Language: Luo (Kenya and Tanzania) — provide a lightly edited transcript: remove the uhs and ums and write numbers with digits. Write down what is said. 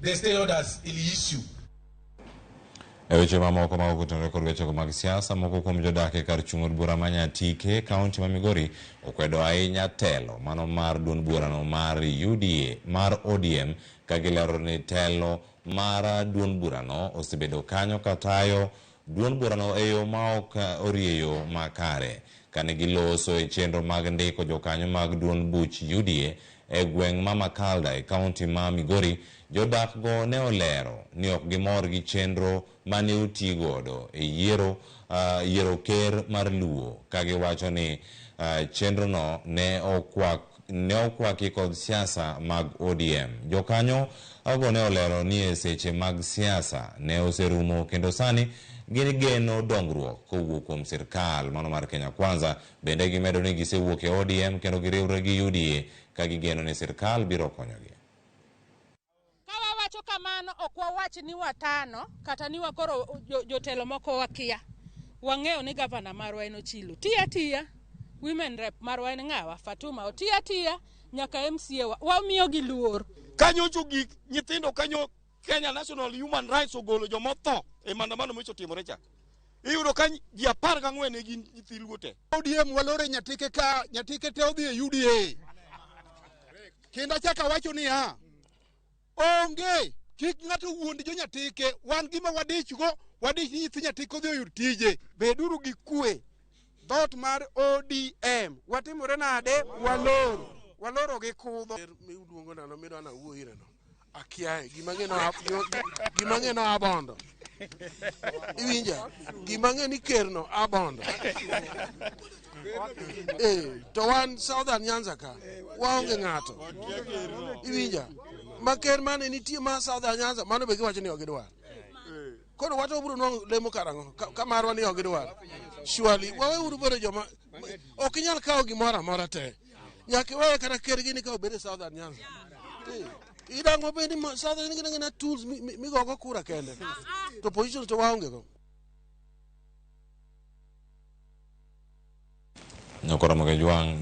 The stay orders ili issue. E weche mamoko ma ok otenore kod wechego mag siasa, moko kuom jodak e kar chung' od bura ma Nyatike, kaunti ma Migori, okwedo ahinya telo mano mar duond burano mar UDA mar ODM ka gilero ni telo mar duond burano osebedo kanyo katayo duond burano e yo ma ok orieyo makare. Kane giloso e chenro mag ndiko jokanyo mag duond buch UDA e gweng' ma Makalda e kaunti ma Migori, jodak go ne olero ni ok gimor gi chenro mane oti godo e yiero yiero ker mar Luo ka giwacho ni chenrono ne okwak ne okwaki kod siasa mag ODM. Jokanyo go ne olero ni e seche mag siasa ne oserumo kendo sani gigeno dongruok kowuok kuom sirkal mano mar Kenya Kwanza. Bende gimedo ni gisewuok e ODM kendo giriwre gi UDA ka gigeno ni sirkal biro konyogi. Ka wawacho kamano ok wawach ni watano kata ni wakoro jotelo moko wakia. Wang'eyo ni gavana marwa en Ochilo. Tiyo atiya. Women rep marwa en ng'awa? Fatuma. Otiyo atiya nyaka MCA wa. Wamiyogi luor. Kanyocho gik nyithindo kanyo Kenya National Human Rights ogolo jomotho e maandamano mocho timore cha. Iyudo ka ji 14 ne gin nyithi Luo te. ODM walore Nyatike ka Nyatike te odhi e UDA. Kendo achako awacho niya, onge kik ng'ato wuond jo Nyatike, wan gima wadichgo, wadich ni nyithi Nyatike odhi oyud tije. Beduru gi kwe. Dhoot mar ODM watimore nade? Waloro. Waloro gi kudho. Miluongo nano midwa nawuo ire no. Akiaye gima ng'e no gima ng'e no abondo. Iwinja? Gima ng'e ni ker no abondo. To wan Southern Nyanza ka waonge ng'ato. Iwinja? Ma ker mane nitie ma Southern Nyanza mano be giwacho ni ok gidwar. Koro wato wabiro nwang'o lemo karang'o ka marwa ni ok gidwar. Surely waweuru bedo joma ok inyal kawo gimoro amora te. Nyaka iweye kata ker gini ka obed e Southern Nyanza. Idang'o bende Southern gin gina tools migogo kura kende. To positions to waonge go. Nyakoro Jwang'